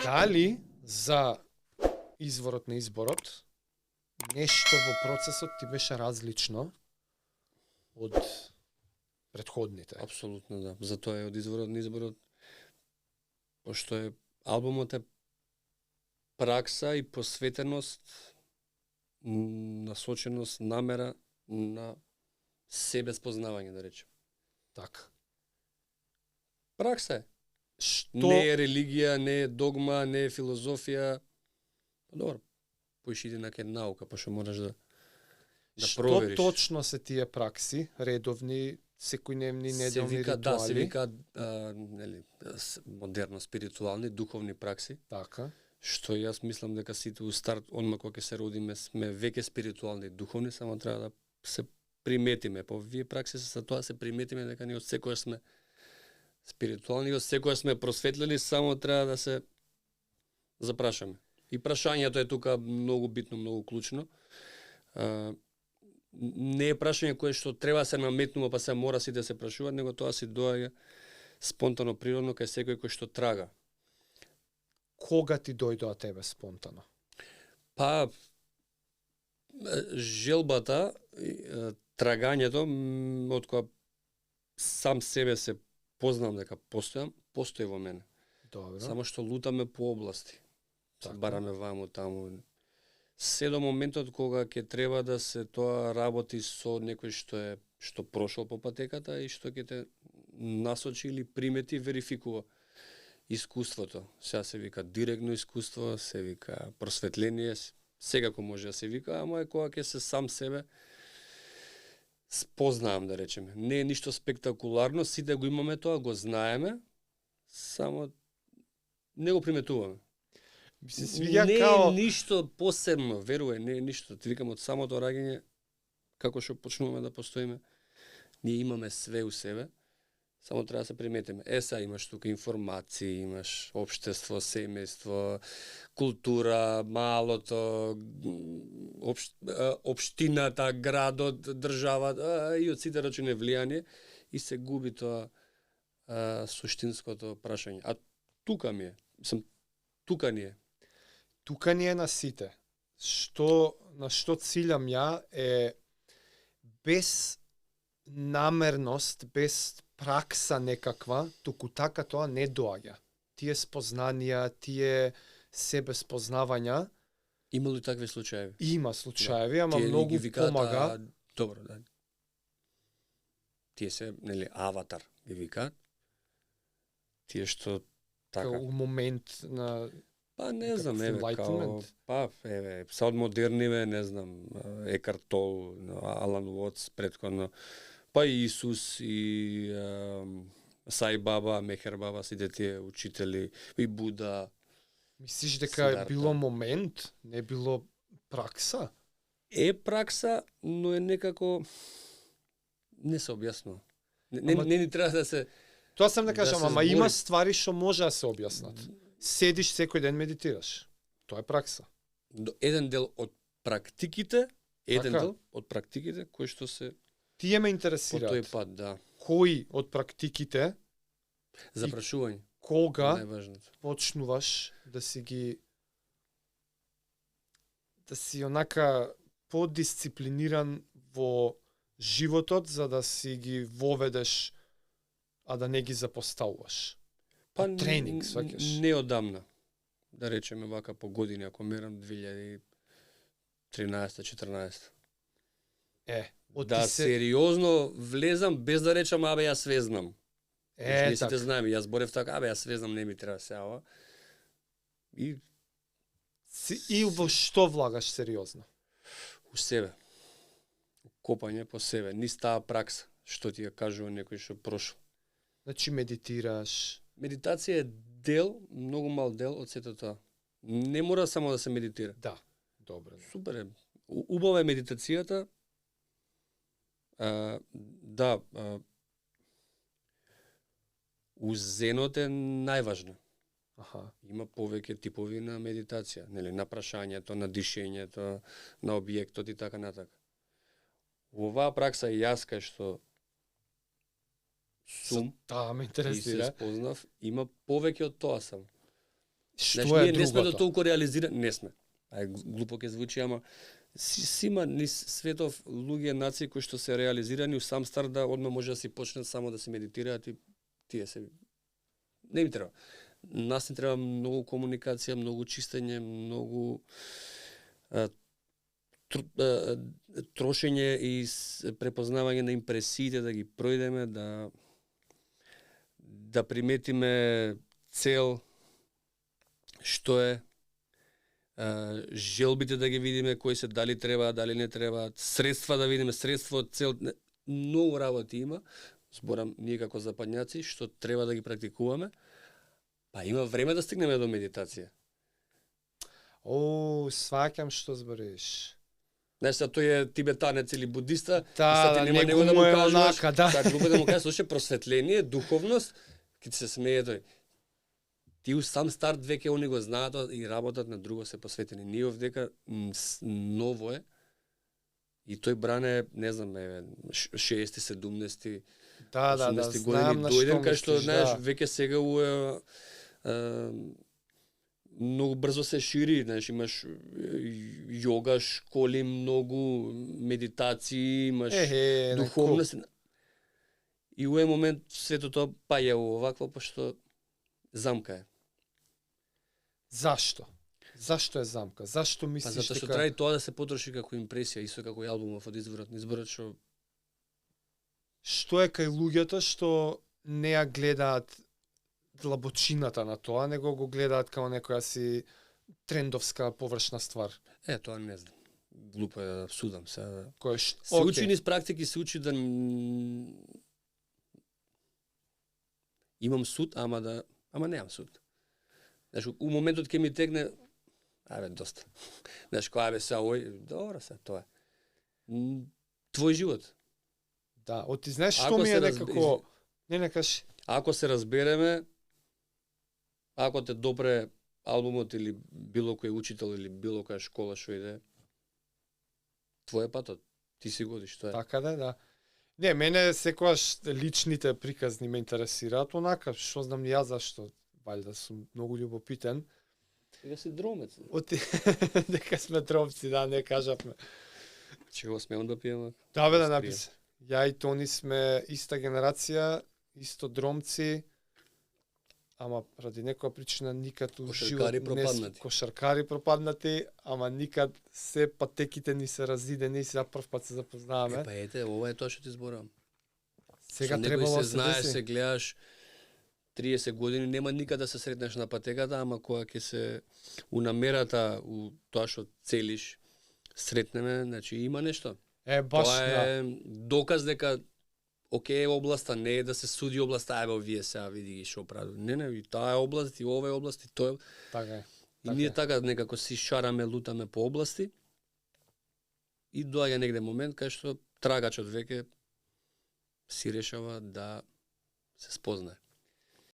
Дали за изворот на изборот нешто во процесот ти беше различно од претходните? Апсолутно да. Затоа е од изворот на изборот, пошто е албумот е пракса и посветеност, насоченост, намера на себе спознавање, да речем. Така. Пракса е. Што Не е религија, не е догма, не е филозофија. Па добро, поиш иди на ке наука, па што можеш да што провериш. точно се тие пракси, редовни, секојдневни, Се неделни вика, ритуали? да, се вика нели, модерно спиритуални, духовни пракси, Така. што јас мислам дека сите у старт, онма кога ќе се родиме, сме веќе спиритуални и духовни, само треба да се приметиме. По вие пракси се за тоа се приметиме дека ние од секојаш сме спиритуални, од секојаш сме просветлени, само треба да се запрашаме. И прашањето е тука многу битно, многу клучно. Не е прашање кое што треба да се наметнува, па се мора сите да се прашуваат, него тоа си доаѓа спонтано, природно, кај секој кој што трага. Кога ти дојдоа тебе спонтано? Па, желбата, трагањето, од која сам себе се познам дека постои во мене. Добро. Само што лутаме по области. Се Така. бараме ваму, таму. Се до моментот кога ќе треба да се тоа работи со некој што прошол по патеката и што ќе те насочи или примети, верификува искуството. Сега се вика директно искуство, се вика просветление, секако може да се вика, ама е кога ќе се сам себе спознаам, да речеме. Не е ништо спектакуларно, сите го имаме тоа, го знаеме, само не го приметуваме. Ми се свиѓа Не као... е ништо посебно, верувај, не е ништо. Ти викам од самото раѓање, како што почнуваме да постоиме, ние имаме све у себе, само треба да се приметиме. Сега имаш тука информации, имаш општество, семејство, култура, малото, општината, градот, државата и од сите рачуне влијание и се губи тоа суштинското прашање. А тука ми е, тука ни е. Тука ни е на сите. На што цилјам ја е без намерност, без пракса некаква, туку така тоа не доаѓа. Тие спознанија, тие себе спознавања, Има ли такви случаи? има случаеви, ама Тие многу ги викаат, помага. Добро, да. Тие се, нели, аватар ги викаат. Тие што така. Као у момент на Па не знам, некаков еве, као, enlightenment. па, еве, са од модерниве, не знам, Екарт Тол, Алан Уотс, предходно, па и Исус, и Сај Баба, Мехер Баба, сите тие учители, и Буда. мислиш дека е Сидарта. било момент, не било пракса? Е пракса, но е некако не се објаснува. Не Ама- ни треба да се Тоа сам да Да кажам, се ама збори. има ствари што може да се објаснат. Седиш секој ден медитираш. Тоа е пракса. еден дел од практиките, Така. кои што се Тие ме по тој интересираат. пат, да. Кои од практиките, Запрашување, кога најважното. почнуваш да си онака подисциплиниран во животот за да си ги воведеш, а да не ги запоставуваш. Па тренинг, сваќаш. Не одамна. Да речеме вака по години, ако мерам 2013-14. Од Да ти се... сериозно влезам без да речам абе јас све знам. Ние сите така. знаеме, јас борев така, абе јас све знам, не ми треба се ова. И И во што влагаш сериозно? у себе. Копање по себе. Низ таа пракса, што ти ја кажува некој што прошол. Значи медитираш. Медитација е дел, многу мал дел од сето тоа. Не мора само да се медитира. Да. Добро. Супер е. Убава е медитацијата. Да, у зенот е најважно. Аха. Има повеќе типови на медитација, нели, на прашањето, на дишењето, на објектот и така натака. Оваа пракса јас кај што сум Да, ме и се интересира. спознав, има повеќе од тоа само. Што е ние не сме до другото? толку реализирани, не сме. Глупо ќе звучи, ама има низ светов луѓе нации кои што се реализирани у сам старт да одма може да си почнат само да се медитираат и тие се не им треба. Нас не треба многу комуникација, многу чистење, многу трошење и препознавање на импресиите, да ги пројдеме, да приметиме цел, што е, желбите да ги видиме, кои се, дали треба, дали не треба, средства да видиме, средство, цел, многу работи има, зборам ние како западњаци, што треба да ги практикуваме, па има време да стигнеме до медитација. Сваќам што збориш. Знаеш, тој е тибетанец или будиста, Да, нема него да му му е кажеш, онака, да. Така глупо да му кажеш, слушай, просветление, духовност, ќе ти се смее тој. Ти у сам старт веќе они го знаат и работат на друго се посветени. Ние овдека ново е и тој бране, не знам, 60, 70, Да, 80 знам години на дојден што кај што, мислиш, знаеш, да. веќе сега многу брзо се шири, знаеш, имаш јога школи, многу медитации, имаш духовност. И у момент сето тоа па е овакво, пошто замка е. Зашто? Зашто е замка? Зашто мислиш Затоа што треба и тоа да се потроши како импресија, исто како и албумов од Изборот на изборот, Што е кај луѓето што не ја гледаат длабочината на тоа, него го гледаат како некоја си трендовска површна ствар. Тоа не знам. Глупо е да судам се. Се учи низ практики, се учи да имам суд, ама немам суд. Знаеш, у моментот ќе ми тегне, доста. Знаеш, која се добро се, тоа е. Твој живот. Да, ти знаеш што ми е некако... Не кажи. Ако се разбереме, ако те допре албумот или било кој учител или било која школа што иде, твој е патот. Ти си годиш, тоа е. Така да. Не, мене секогаш личните приказни ме интересираат, онака, што знам ја зашто, валјда сум многу љубопитен. Сега си дромец. Дека сме дромци, да, не кажавме. Чего смеам да пиеме? Да, бе, да написе. Ја и Тони сме иста генерација, исто дромци, ама ради некоја причина никад у живот кошаркари пропаднати, ама никад се патеките ни се разидени и за прв пат се запознаваме. Ова е тоа што ти зборам. Сега требало се знаеш, се гледаш 30 години, нема никад да се сретнеш на патеката, ама кога ќе се у намерата, у тоа што целиш, сретнеме, значи има нешто. Баш, тоа е доказ дека окей, областа не е да се суди областа, вие сега види ги што прави. Не, и таа е област, и ова е област, и тоа е. Така е. И ние така некако си шараме, лутаме по области и доаѓа негде момент кај што трагачот веќе си решава да се спознае.